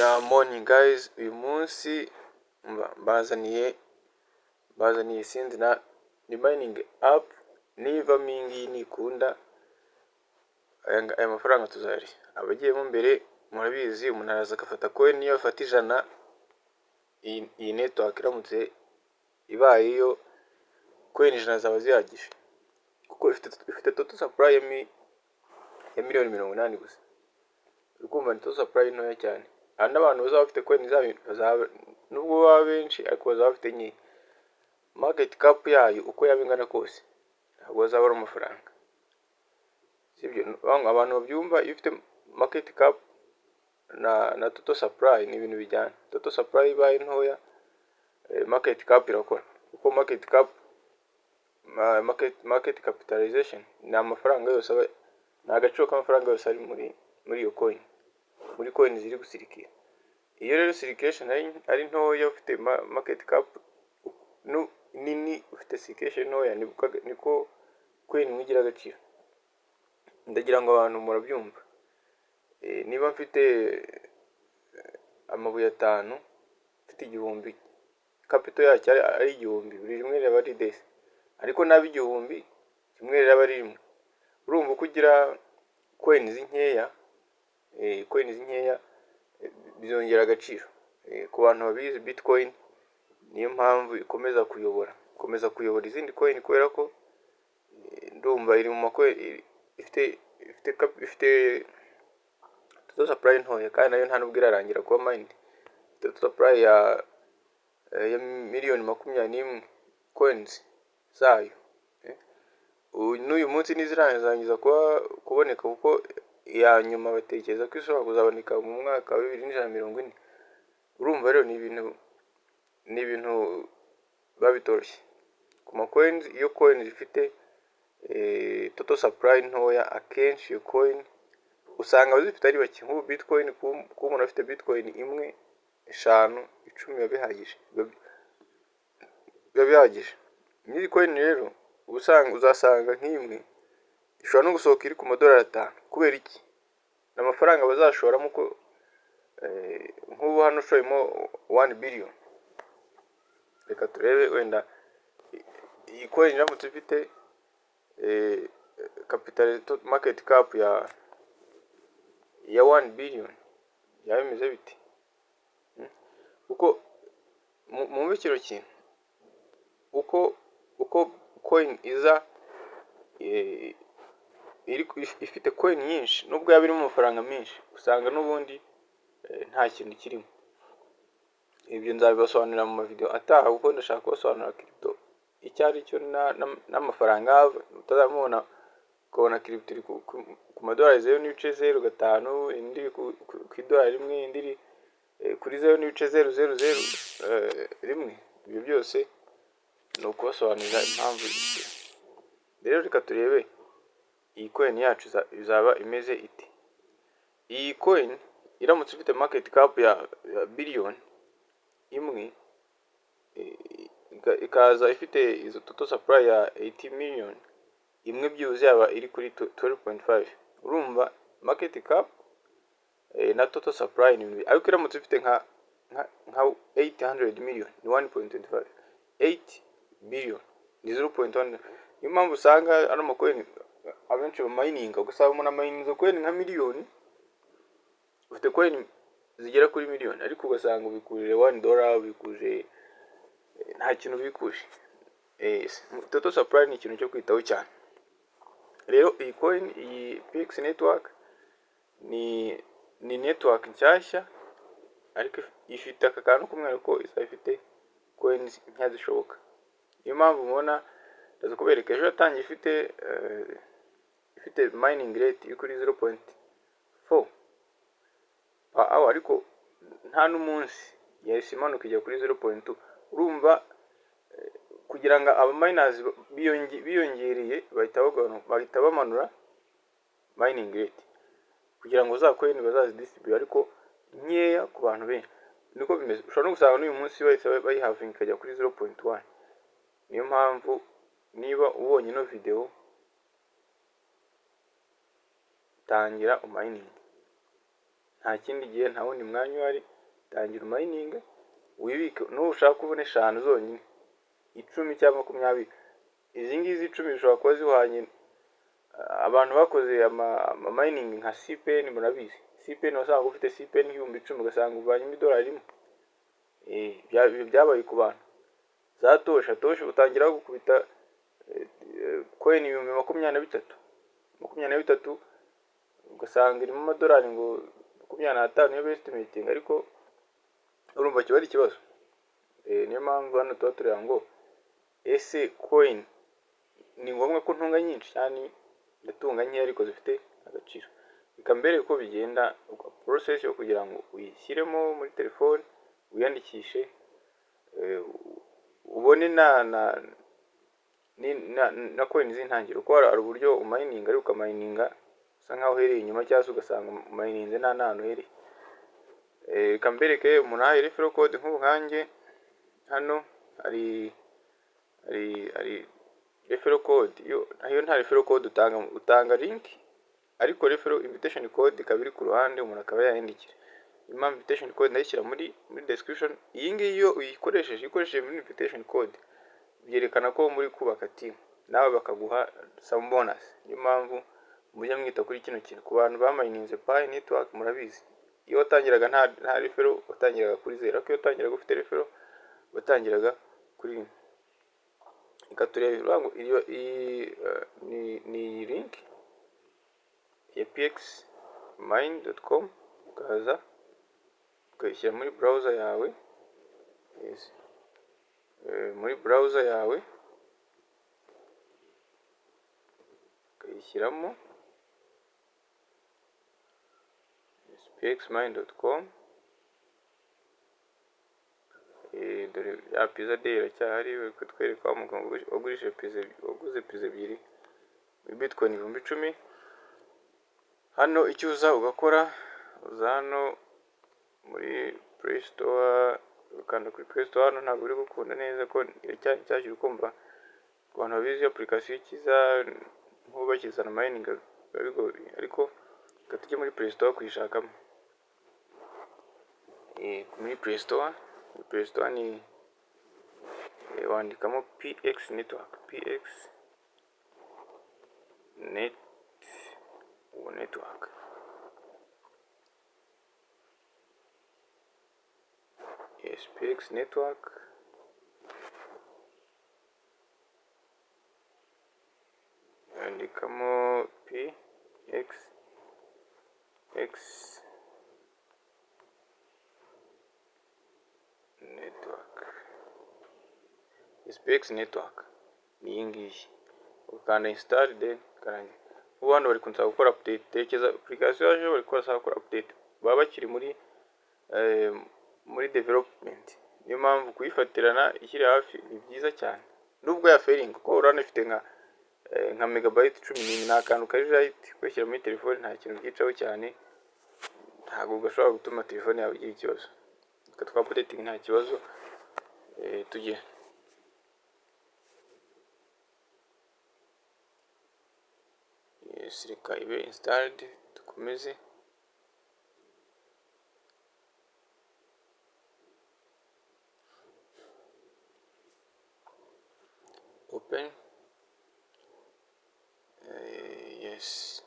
Yeah, morning guys, uyu munsi mbazaniye sinzi na ni mining app. Nivamo iyi ngiyi nikunda, aya mafaranga tuzayarya. Abagiyemo mbere murabizi, umuntu araza agafata coin, niyo afata 100. Iyi network iramutse ibaye iyo, coin 100 zaba zihagije, kuko ifite total supply ya miliyoni 80 gusa. Uri kumva ni total supply ntoya cyane. Hari n'abantu bazaba bafite coin zabo, bazaba nubwo baba benshi ariko bazaba bafite nkeya. Market cap yayo uko yaba ingana kose, ntabwo bazabura amafaranga, sibyo? Abantu babyumva, iyo ufite market cap na total supply ni ibintu bijyana. Total supply ibaye ntoya, market cap irakora, kuko market cap, market capitalization ni amafaranga yose aba, ni agaciro k'amafaranga yose ari muri iyo coin, muri coin ziri gusirikira. Iyo rero circulation ari ntoya, ufite market cap nini, ufite circulation ntoya, niko coin imwe igira agaciro. Ndagira ngo abantu murabyumva. Niba mfite amabuye atanu, mfite 1000, capital yacyo ari 1000, buri rimwe riraba ari desi, ariko naba 1000, rimwe riraba ari rimwe. Urumva uko ugira coins nkeya, coins nkeya bizongera agaciro. Ku bantu babizi, Bitcoin niyo mpamvu ikomeza kuyobora izindi coin, kubera ko ndumva iri mu ma coin ifite total supply ntoya, kandi nayo nta nubwo irarangira kuba mined. Ifite total supply ya miliyoni 21 coins zayo. N'uyu munsi ntizirangiza kuba kuboneka, kuko iya nyuma batekereza ko ishobora kuzaboneka mu mwaka wa 2140. Urumva rero ni ibintu biba bitoroshye ku ma coins. Iyo coin ifite total supply ntoya, akenshi iyo coin usanga abazifite ari bake. Nk'ubu Bitcoin, kuba umuntu afite Bitcoin imwe, eshanu, 10, biba bihagije, biba bihagije. N'iyi coin rero usanga, uzasanga nk'imwe ishobora no gusohoka iri ku madolari 5. Kubera iki? Ni amafaranga bazashoramo, ko nk'ubu hano ushoyemo 1 billion. Reka turebe wenda iyi coin iramutse ifite capital, market cap ya 1 billion, byaba bimeze bite? Kuko mwumve kino kintu, uko coin iza ifite coin nyinshi, nubwo yaba irimo amafaranga menshi, usanga n'ubundi nta kintu kirimo. Ibyo nzabibasobanurira mu mavideo ataha, kuko ndashaka kubasobanurira crypto icyo ari cyo n'amafaranga utazamubona, ukabona crypto iri ku madolari 0.05, indi iri ku idolari rimwe, indi iri kuri 0.0001. Ibyo byose ni ukubasobanurira impamvu. Rero reka turebe iyi coin yacu izaba imeze ite. Iyi coin iramutse ifite market cap ya biliyoni 1, ikaza ifite izo total supply ya 80 million, imwe byibuze yaba iri kuri 12.5. Urumva market cap na total supply ni bibiri, ariko iramutse ifite nka 800 million ni 1.25, 8 billion ni 0.1. Niyo mpamvu usanga ano ma coin abenshi bamayininga, ugasanga umuntu amayininze coin nka miliyoni, ufite coin zigera kuri miliyoni, ariko ugasanga ubikuje $1, ubikuje nta kintu ubikuje. Total supply ni ikintu cyo kwitaho cyane. Rero iyi coin, iyi PX Network, ni network nshyashya, ariko ifite aka kantu k'umwihariko ko izaba ifite coins nkeya zishoboka. Niyo mpamvu mubona, ndaza kubereka, ejo yatangiye ifite mining rate iri kuri 0.4 per hour, ariko nta n'umunsi yahise imanuka ijya kuri 0.2. Urumva kugira ngo aba miners biyongereye, bahita bamanura mining rate kugira ngo za coin bazazidistribute ariko nkeya ku bantu benshi. Niko bimeze. Ushobora no gusanga n'uyu munsi bahise bayihavinga ikajya kuri 0.1. Niyo mpamvu niba ubonye ino video, tangira umayininge. Nta kindi gihe, nta wundi mwanya uhari. Tangira umayininge, wibike. Nushaka ubone 5 zonyine, 10 cyangwa 20. Izi ngizi 10 zishobora kuba zihwanye abantu bakoze ama mining nka CPN. Murabizi CPN, wasanga ufite CPN 10,000, ugasanga uvanyemo idolari 1. Byabaye ku bantu za Toshi. Toshi utangira gukubita coin 23,000, 23, ugasanga irimo amadolari ngo 25, niyo estimating, ariko urumva kiba ari ikibazo. Niyo mpamvu hano tuba tureba ngo ese coin ni ngombwa ko ntunga nyinshi cyane, ndatunga nkeya ariko zifite agaciro. Reka mbere uko bigenda, process yo kugira ngo uyishyiremo muri telefone, wiyandikishe, ubone na coin z'intangiriro, kuko hari uburyo umayininga ariko ukamayininga usa nkaho uhereye inyuma, cyangwa se ugasanga umayininze nta n'ahantu uhereye. Reka mbereke umuntu ahaye referral code. Nk'ubu nkanjye hano hari referral code. Iyo nta referral code utanga, utanga link, ariko referral invitation code ikaba iri ku ruhande, umuntu akaba yayandikira. Niyo mpamvu invitation code ndayishyira muri description. Iyi ngiyi iyo uyikoresheje, iyo ukoresheje muri invitation code, byerekana ko muri kubaka team, nawe bakaguha some bonus. Niyo mpamvu mujya mwita kuri kino kintu. Ku bantu bamayininze Pi Network murabizi, iyo watangiraga nta referral, watangiraga kuri 0, ariko iyo watangiraga ufite referral, watangiraga kuri 1. Reka turebe ngo iyo ni iyi link ya pxmine.com, ukaza ukayishyira muri browser yawe. Yes. Muri browser yawe ukayishyiramo pxmine.com. Dore ya pizza day iracyahari, bari kutwereka wa mugabo wagurishije pizza, waguze pizza ebyiri muri bitcoin 10,000. Hano icyo uza ugakora, uza hano muri Play Store, ukanda kuri Play Store. Hano ntabwo biri gukunda neza ko iracyari nshyashya. Uri kumva, ku bantu babizi, application ikiza nk'ubu bakizana mining biba bigoye, ariko reka tujye muri Play Store kuyishakamo. Muri Play Store, muri Play Store ni wandikamo PX Network, PX Network. Yes, PX Network. Andikamo PX X Network. Yes, PX Network ni iyi ngiyi, ukanda install, then ikarangira. Ubu hano bari kunsaba gukora update. Tekereza application yaje bari kunsaba gukora update, baba bakiri muri development. Niyo mpamvu kuyifatirana ikiri hafi ni byiza cyane, nubwo ya failing, kuko urabona ifite nka megabyte 11, ni akantu kari light. Kuyishyira muri telefone nta kintu byicaho cyane, ntabwo gashobora gutuma telefone yawe igira ikibazo. Reka twa updating, nta kibazo. Tujye. Yes, reka ibe installed, dukomeze. Open. Yes,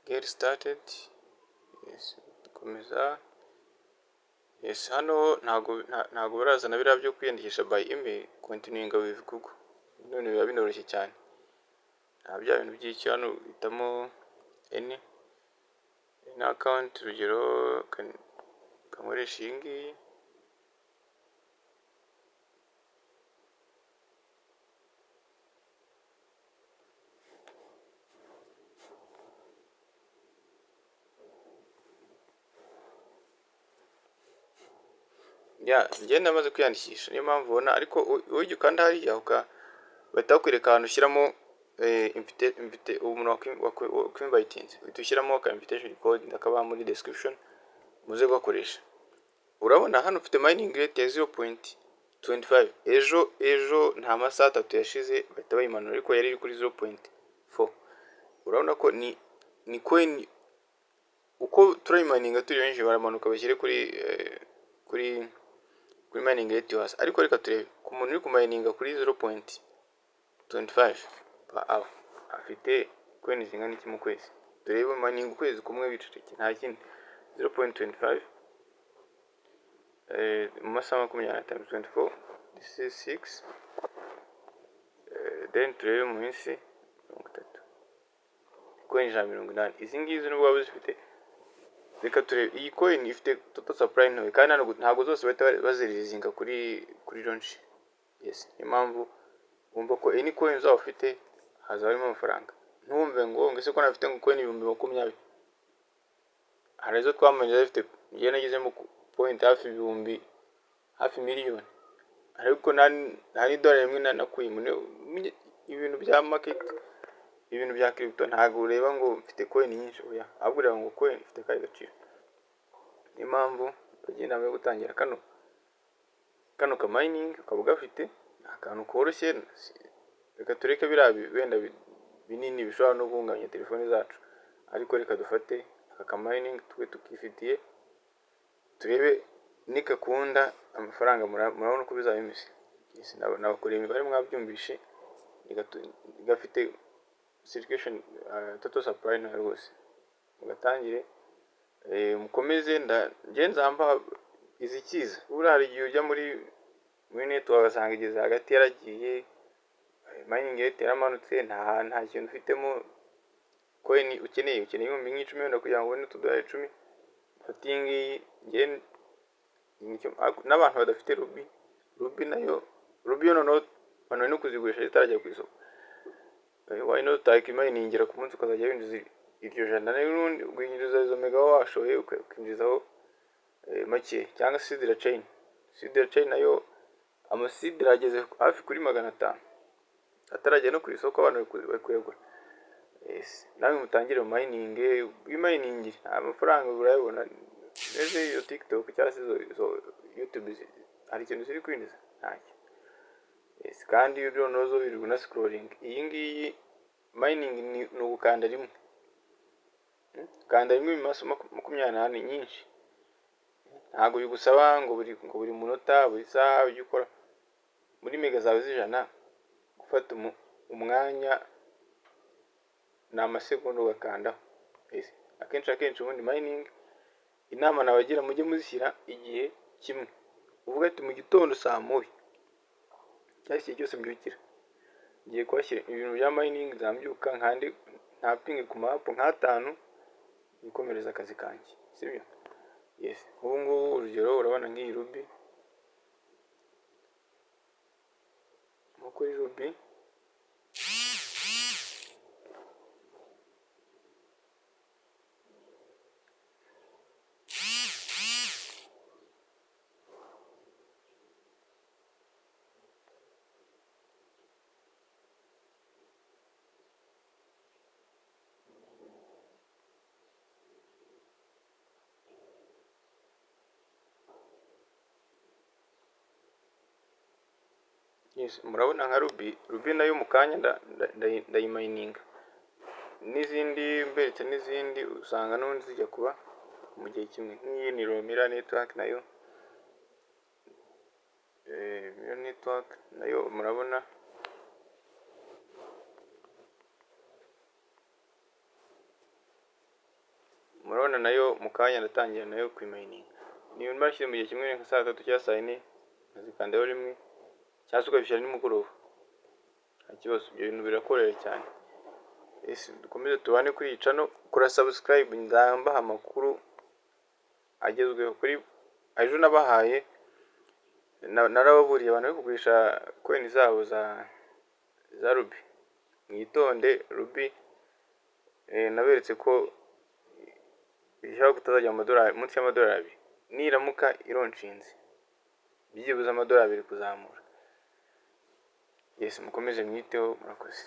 get started. Yes, dukomeza. Yes, hano ntago barazana biriya byo kwiyandikisha by email. Continuing with Google none biba binoroshye cyane, nta bya bintu by'iki. Hano uhitamo any account, urugero kankoresha iyi ngiyi. Ya, njye namaze kwiyandikisha, niyo mpamvu ubona. Ariko ujya ukanda hariya bahita bakwereka ahantu ushyiramo umuntu wakwinvitinze, uhita ushyiramo aka invitation code, ndakabaha muri description muze kugakoresha. Urabona hano ufite mining rate ya 0.25. Ejo nta masaha 3 yashize bahita bayimanura, ariko yari iri kuri 0.4. Urabona ko ni coin uko turayimaninga turi benshi, baramanuka bashyire kuri mining rate yo hasi. Ariko reka turebe ku muntu uri kumayininga kuri 0.25 per hour, afite coin zingana iki mu kwezi? Turebe mining ukwezi kumwe wicecekeye, nta kindi. 0.25 mu masaha 25, 24, this is 6, then turebe mu minsi 30, coin 180. Izi ngizi nubwo waba uzifite, reka turebe iyi coin ifite total supply ntoya, kandi ntabwo zose bahita bazireleasinga kuri launch. Yes, niyo mpamvu wumva ko any coin uzaba ufite hazaba harimo amafaranga. Ntumve ngo ese ko nafite ngo coin 20,000. Hari izo twamenye zifite, njye nagezemo point hafi ibihumbi, hafi miliyoni, ariko nta n'idolari rimwe nakuyemo. Ibintu bya market, ibintu bya crypto, ntabwo ureba ngo mfite coin nyinshi, oya, ahubwo ureba ngo coin ifite akahe gaciro. Niyo mpamvu bagira inama yo gutangira kano ka mining ukaba ugafite. Ni akantu koroshye. Reka tureke biriya wenda binini bishobora no guhungabanya telefoni zacu, ariko reka dufate aka ka mining tube tukifitiye, turebe nikakunda amafaranga. Murabona uko bizaba bimeze. Nabakoreye imibare, mwabyumvishe. Gafite circulation, total supply ntoya rwose. Mugatangire, mukomeze. Njye nzamba izikiza. Buriya hari igihe ujya muri network ugasanga igeze hagati yaragiye, mining rate yaramanutse, nta kintu ufitemo. Coin ukeneye 10,000 wenda kugira ngo ubone utudolari 10. Fata iyi ngiyi. Njye n'abantu badafite Ruby, Ruby nayo, Ruby yo noneho abantu bari no kuzigurisha zitarajya ku isoko. Why not utakimayiningira ku munsi, ukazajya winjiza iryo jana, n'ubundi ukinjiza izo mega washoye, ukinjizaho make? Cyangwa Sidra Chain. Sidra Chain nayo amasidra ageze hafi kuri 500, atarajya no ku isoko, abantu bari kuyagura. Yes, namwe mutangire mining, wimayiningire, nta mafaranga urayabona. Mbese iyo TikTok cyangwa se izo YouTube hari ikintu ziri kwinjiza? Ntacyo. Yes, kandi noneho zo wirirwa una scrolling. Iyi ngiyi mining ni ugukanda rimwe. Kanda rimwe mu masaha 24 nyinshi, ntabwo bigusaba ngo buri munota, buri saha ujye ukora muri mega zawe z'ijana. Gufata umwanya ni amasegonda ugakandaho. Yes. Akenshi ubundi mining, inama nabagira, mujye muzishyira igihe kimwe, uvuga ati mu gitondo saa moya cyangwa igihe cyose mbyukira ngiye kuhashyira ibintu bya mining, nzambyuka nkande ntapinge ku ma app nk'atanu, nikomereza akazi kanjye, sibyo? Yes, ubu ngubu urugero urabona nk'iyi Ruby, nko kuri Ruby. Yes, murabona nka Ruby, Ruby nayo mu kanya ndayimayininga n'izindi mberetse, n'izindi usanga n'ubundi zijya kuba mu gihe kimwe. Nk'iyi ni Romira Network nayo, Mira Network nayo murabona nayo mu kanya ndatangira nayo kuyimayininga. Niba mbashyize mu gihe kimwe nka saa 3 cyangwa saa 4, nkazikandaho rimwe, cyangwa se ukabishyira nimugoroba, nta kibazo. Ibyo bintu birakorera cyane. Yes, dukomeze tubane kuri iyi channel. Kora subscribe, nzambaha amakuru agezweho. Kuri ejo nabahaye, narababuriye abantu bari kugurisha coin zabo za Ruby, mwitonde. Ruby naberetse ko ishobora kutazajya mu madolari, munsi y'amadolari 2, niramuka ironshinze byibuze amadolari 2 kuzamura. Yes, mukomeze mwiteho, murakoze.